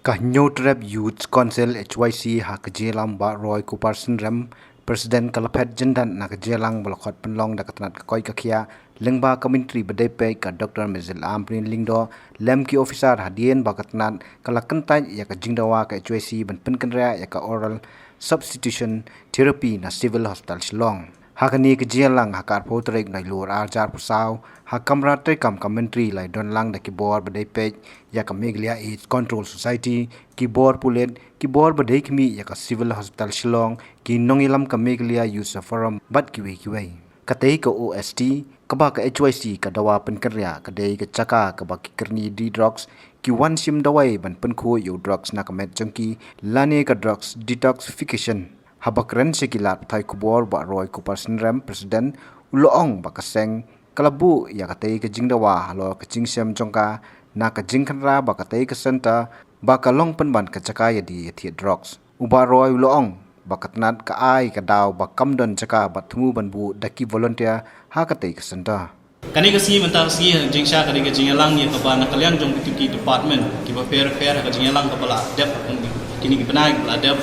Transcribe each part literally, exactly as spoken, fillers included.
Ka Hynñiewtrep Youth Council H Y C ha ka jingïalam Bah Roy Kupar Synrem, President, ka la phet jyndat na ka jingïalang ba la khot pynlong da ka tnat ka koit ka khiah lyngba ka Myntri ba dei peit ka Doctor Mirzalai Ampareen Lyngdoh lem ki officer hadien ba ka tnat ka la kyntait ïa ka jingdawa ka H Y C ban pynkynriah ïa ka oral substitution therapy na Civil Hospital Shillong. Ha kane ka jingïalang ha ka arphew tarik Naiwieng arhajar arphew saw, ha kamra treikam ka Myntri la ïadonlang da ki bor ba dei peit ïa ka Meghalaya AIDS Control Society, ki bor pulit, ki bor ba dei khmih ïa ka Civil Hospital Shillong, ki nongïalam ka Meghalaya Youth Forum bad kiwei kiwei. Katei ka O S T kaba ka H Y C ka dawa pynkynriah ka dei ka jaka kaba ki kyrni dih drugs ki wan shim dawai ban pynkhuid ïa u drugs na ka met jong ki lane ka drugs detoxification. Haba kren sha ki lad pathai khubor Bah Roy Kupar Synrem, President, u la ong ba ka seng ka la buh ïa katei ka jingdawa halor ka jingshem jong ka na ka jingkhynra ba katei ka center ba ka long pynban ka jaka ïadie ïathied drugs. U Bah Roy u la ong ba ka tnat ka ai ka daw ba kam don jaka bad thmu ban buh da ki volunteer ha katei ka center. Kane ka sngi mynta ka sngi ha jingshisha ka dei ka jingïalang ïa kaba na ka liang jong kito ki department kiba pher pher ha ka jingïalang kaba la dep ha kine ki bnai kaba la dep,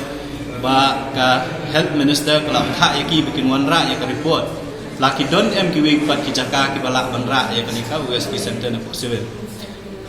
ba ka health minister ka la thah ïa ki ba kin wanrah ïa ka report. La ki don em kiwei pat ki jaka kiba lah ban rah ïa kane ka O S T center na Civil.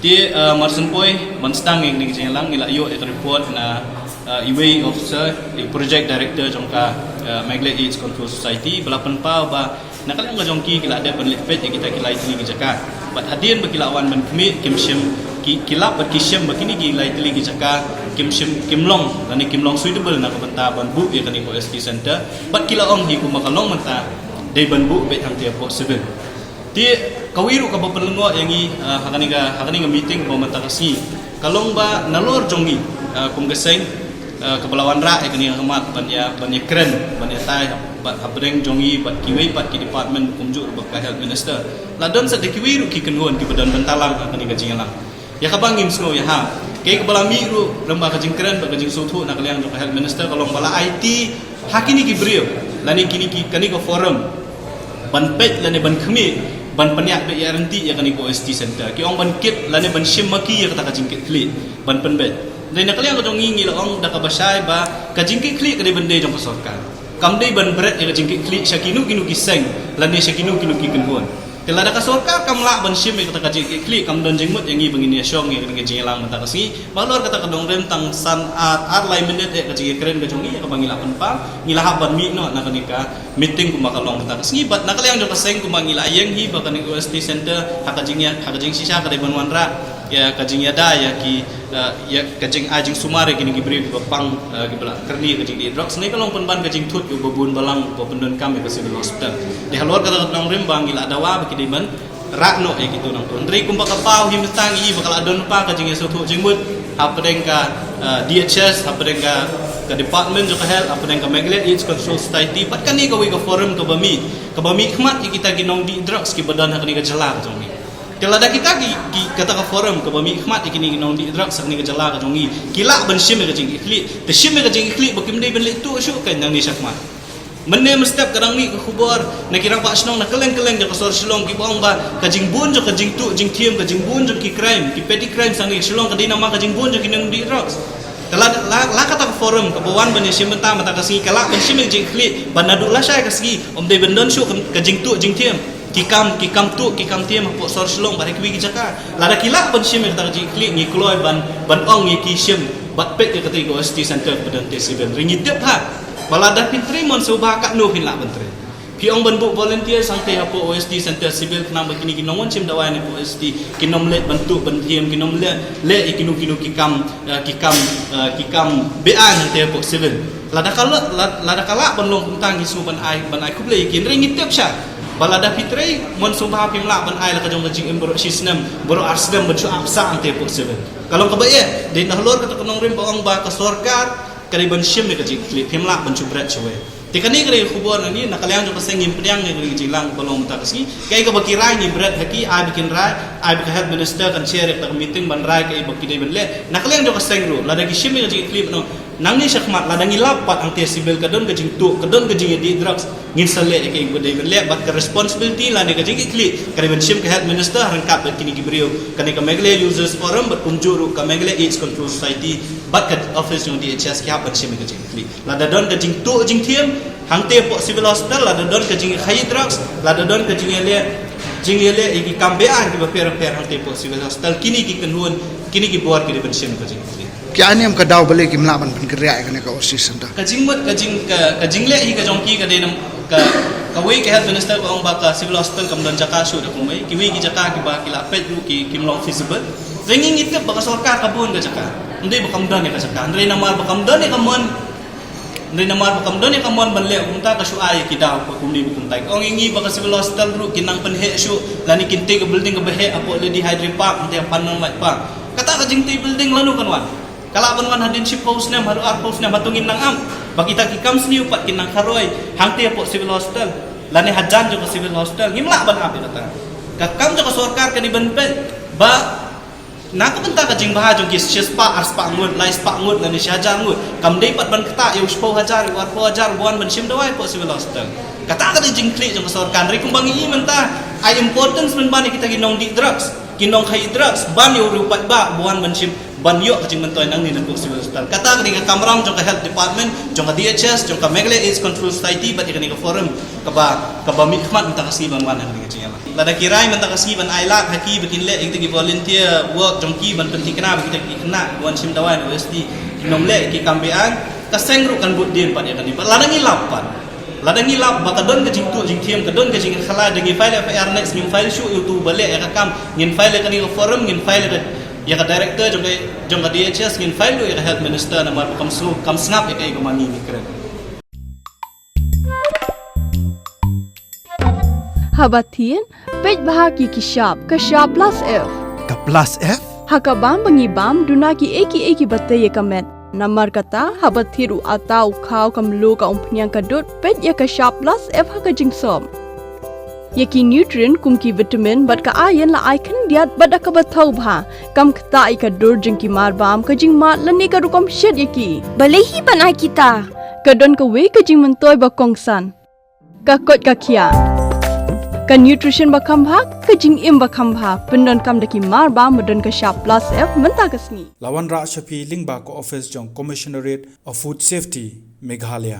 Te, eh, mar syn poi ban sdang ïa kane ka jingïalang ngi la ïoh ïa ka report na, eh, iwei officer, i project director jong ka, eh, Meghalaya AIDS Control Society, ba la pynpaw ba na ka liang ka jong ki ki la dep ban leit peit ïa kita ki lai tylli ki jaka. Bad hadien ba ki la wan ban khmih kim shim, ki, ki lap bad ki shim ba kine ki lai tylli ki jaka kim shim, kim long lane kim long suitable na ka bynta ban buh ïa kane ka O S T center. Bad ki la ong hi kumba ka long mynta dei ban buh beit hangtei hapoh Civil. Te kawei ruh kaba pynlyngngoh ïa ngi, ah, ha kane ka, ha kane ka meeting ba mynta ka sngi ka long ba nalor jong ngi, ah, kum ka seng, ah, kaba la wanrah ïa kane ka khmat ban ïa, ban ïakren, ban ïatai bad hapdeng jong ngi bad kiwei pat ki department kumjuh ruh bad ka health minister. La don sa da kiwei ruh ki kynhun kiba don bynta lang ha kane ka jingïalang. Ïa kaba ngim sngew ïa ha. Kaei kaba la mih ruh lyngba ka jingkren bad ka jingsngewthuh na ka liang jong ka health minister ka long ba la aiti ha kine ki briew lane kine ki, kane ka forum ban peit lane ban khmih ban pynïaid beit ïa ryntih ïa kane ka O S T center. Ki ong ban kit lane ban shim ma ki ïa kata ka jingkitkhlieh ban pynbeit. Dei na ka liang ka jong ngi ngi la ong da kaba shai ba ka jingkitkhlieh ka dei ban dei jong ka sorkar. Kam dei ban bret ïa ka jingkitkhlieh sha kino kino ki seng lane sha kino kino ki kynhun. Te lada ka sorkar kam lah ban shim ïa kata ka jingkitkhlieh kam don jingmut ïa ngi ba ngin ïa shong ïa kane ka jingïalang mynta ka sngi. Ba halor kata ka nongrim tang san ar, ar lai minit ïa ka jingïakren ka jong ngi ïa kaba ngi la pynpaw ngi la hap ban mih noh na kane ka meeting kumba ka long mynta ka sngi bad na ka liang jong ka seng kumba ngi la ïeng hi ba kane ka O S T center ha ka jingïa, ha ka jingshisha ka dei ban wanrah ïa ka jingïada ïa ki, eh, ïa ka jingai jingsumar ïa kine ki briew kiba pang, eh, kiba la kyrni ïa ka jingdih drugs. Ngi ka long pynban ka jingthut ïa uba bun balang uba pyndonkam ïa ka civil hospital. Te halor kata ka nongrim ba ngi la dawa ba ki dei ban rah noh ïa kito nangto. Hynrei kumba ka paw hi mynta ngi i ba ka la don pa ka jingïasngewthuh jingmut hapdeng ka, eh, D H S, hapdeng ka, ka department jong ka health, hapdeng ka Meghalaya AIDS Control Society bad kane kawei ka forum kaba mih, kaba mih khmat ïa kita ki nongdih drugs kiba don ha kane ka jylla ka jong ngi. Te lada kita ki, ki, kata ka forum kaba mih khmat ïa kine ki nongdih drugs ha kane ka jylla ka jong ngi ki lah ban shim ïa ka jingkitkhlieh. Te shim ïa ka jingkitkhlieh ba kim dei ban leh tuh shuh kan nangne shakhmat. Mynne mynstep ka dang mih ka khubor na ki rangbah shnong na kylleng kylleng jong ka sor Shillong kiba ong ba ka jingbun jong ka jingtuh jingthiem, ka jingbun jong ki crime, ki petty crime hangne ha Shillong ka dei namar ka jingbun jong ki nongdih drugs. Te la, la, la kata ka forum kaba wan ban ïashim bynta mynta ka sngi ka lah ban shim ïa ka jingkitkhlieh ba naduh lashai ka sngi ym dei ban don shuh ka, ka jingtuh jingthiem. Ki kam, ki kam tuh, ki kam thiem hapoh sor Shillong bad ha kiwei ki jaka. Lada ki lah ban shim ïa kata ka jingkitkhlieh ngi kloi ban, ban ong ïa ki shim bad peit ïa katei ka O S T center ba don hangtei Civil. Hynrei ngi tip ha ba lada phin trei mon sngewbha katno phin lah ban trei. Phi ong ban buh volunteer hangtei hapoh O S T center Civil khnang ba kine ki nongwan shim dawai na hapoh O S T kin ym leit ban tuh ban thiem, kin ym leh, leh ïa kino kino ki kam, eh, ki kam, eh, ki kam beaiñ hangtei hapoh Civil. Lada ka lah, la-, lada ka lah ban long kumta ngi sngew ban ai, ban ai khublei ïa ki. Hynrei ngi tip shai ba lada phi trei mon sngewbha phim lah ban ai la ka jong ka jingim baroh shisnem, baroh arsnem ban shu ap sah hangtei hapoh Civil. Ka long kaba eh, dei na halor kata ka nongrim ba ong ba ka sorkar ka dei ban shim ïa ka jingkitkhlieh, phim lah ban shu bret shawei. Te kane ka dei ka khubor na ngi, na ka liang jong ka seng ngim pdiang ïa kane ka jingïalang ba long mynta ka sngi. Kaei kaba ki rai ngi bret ha ki, ai ba kin rai, ai ba ka health minister kan chair ïa kata ka meeting ban rai kaei ba ki dei ban leh. Na ka liang jong ka seng ruh lada ki shim ïa ka jingkitkhlieh ba nong Nangne shakhmat lada ngi lap pat hangta civil ka don ka jingtuh, ka don ka jingïadih drugs, ngin sa leh ïa kaei ba dei ban leh, bad ka responsibility lane ka jingkitkhlieh ka dei ban shim ka health minister ryngkat bad kine ki briew, kane ka Meghalaya Users Forum bad kumjuh ruh ka Meghalaya AIDS Control Society bad ka office jong D H S ki hap ban shim ïa ka jingkitkhlieh. Lada don ka jingtuh jingthiem hangta hapoh civil hospital, lada don ka jingkhaïi drugs, lada don ka jingïaleh, jingïaleh ïa ki kam beaiñ kiba pher pher hangta hapoh civil hospital, kine ki kynhun, kine ki bor ki dei ban shim ka jingkitkhlieh. Ki ai niam ka daw balei kim lah ban pynkynriah ïa kane ka O C Center? Ka jingmut, ka jing, ka, ka jingleh hi ka jong ki ka dei nam, ka, kawei ka health minister ka ong ba ka civil hospital kam don jaka shuh da kumwei, kiwei ki jaka kiba ki la peit ruh ki, kim long feasible. Te ngi ngi tip ba ka sorkar ka bun ka jaka. Ym dei ba kam don ïa ka jaka. Hynrei namar ba kam don ïa ka mon, hynrei namar ba kam don ïa ka mon ban leh kumta ka shu ai ïa ki daw ka kumne ba kumta. Ka ong ïa ngi ba ka civil hospital ruh kin nang pynheh shuh, lane kin tei ka building kaba heh hapoh Lady Hydre Park, hangta ha Pangnonglait Park. Kata ka jingtei building lano kan wan? Ka lah ban wan hadien shiphew snem, haduh arphew snem, hato ngin nang ap ba kita ki kam sniew pat kin nang kharoi hangta hapoh civil hospital lane hajan jong ka civil hospital? Ngim lah ban ap ïa kata. Ka kam jong ka sorkar ka dei ban peit ba na ka bynta ka jingbha jong ki shispah, arspah ngut, laispah ngut lane shi hajar ngut, kam dei pat ban ktah ïa u shiphew hajar, ïa u arphew hajar ba wan ban shim dawai hapoh civil hospital. Kata ka dei jingkylli jong ka sorkar. Hynrei kumba ngi i mynta, ai importance ban ban ïa kita ki nongdih drugs, ki nongkhaïi drugs, ban ïa u riewpaidbah ba wan ban shim, ban ïoh ka jingmyntoi nangne napoh civil hospital. Kata ka dei ka kamram jong ka health department, jong ka D H S, jong ka Meghalaya AIDS Control Society bad ïa kane ka forum kaba, kaba mihkhmat mynta ka sngi ban wan ha kane ka jingïalang. Lada ki rai mynta ka sngi ban ai lad ha ki ba kin leh ïa kita ki volunteer work jong ki ban pynthikna ba kita ki khynnah ba wan shim dawai na university kim leh ïa ki kam beaiñ, ka seng ruh kan bud dien pat ïa kane. Bad lada ngi lap pat, lada ngi lap ba ka don ka jingtuh jingthiem, ka don ka jingkhalai, da ngi file F I R next, ngim file shuh ïa uto uba leh ïa ka kam, ngin file ïa kane ka forum, ngin file ïa ka, ïa ka director jong ka, jong ka D H S, ngin file ruh ïa ka health minister namar ba kam sngap, kam sngap ïa kaei kaba ngi ngi kren. Haba thied, peit bha ki ki shap, ka shap plus F. Ka plus F? Ha ka bam ba ngi bam, duna kiei kiei kiba tei ïa ka met. Namar kata, haba thied u atta, u khaw, ka mluh, ka umphniang, ka dud, peit ïa ka shap plus F ha ka jingsop. Ïa ki nutrient kum ki vitamin bad ka iron la ai khyndiat bad da kaba thaw bha. Kam ktah ïa ka dur jong ki marbam, ka jingmad lane ka rukom shet ïa ki. Balei hi ban ai kita? Ka don kawei ka jingmyntoi ba kongsan. Ka koit ka khiah. Ka nutrition ba kham bha, ka jingim ba kham bha, pyndonkam da ki marbam ba don ka shap plus F mynta ka sngi. La wanrah sha phi lyngba ka office jong Commissionerate of Food Safety, Meghalaya.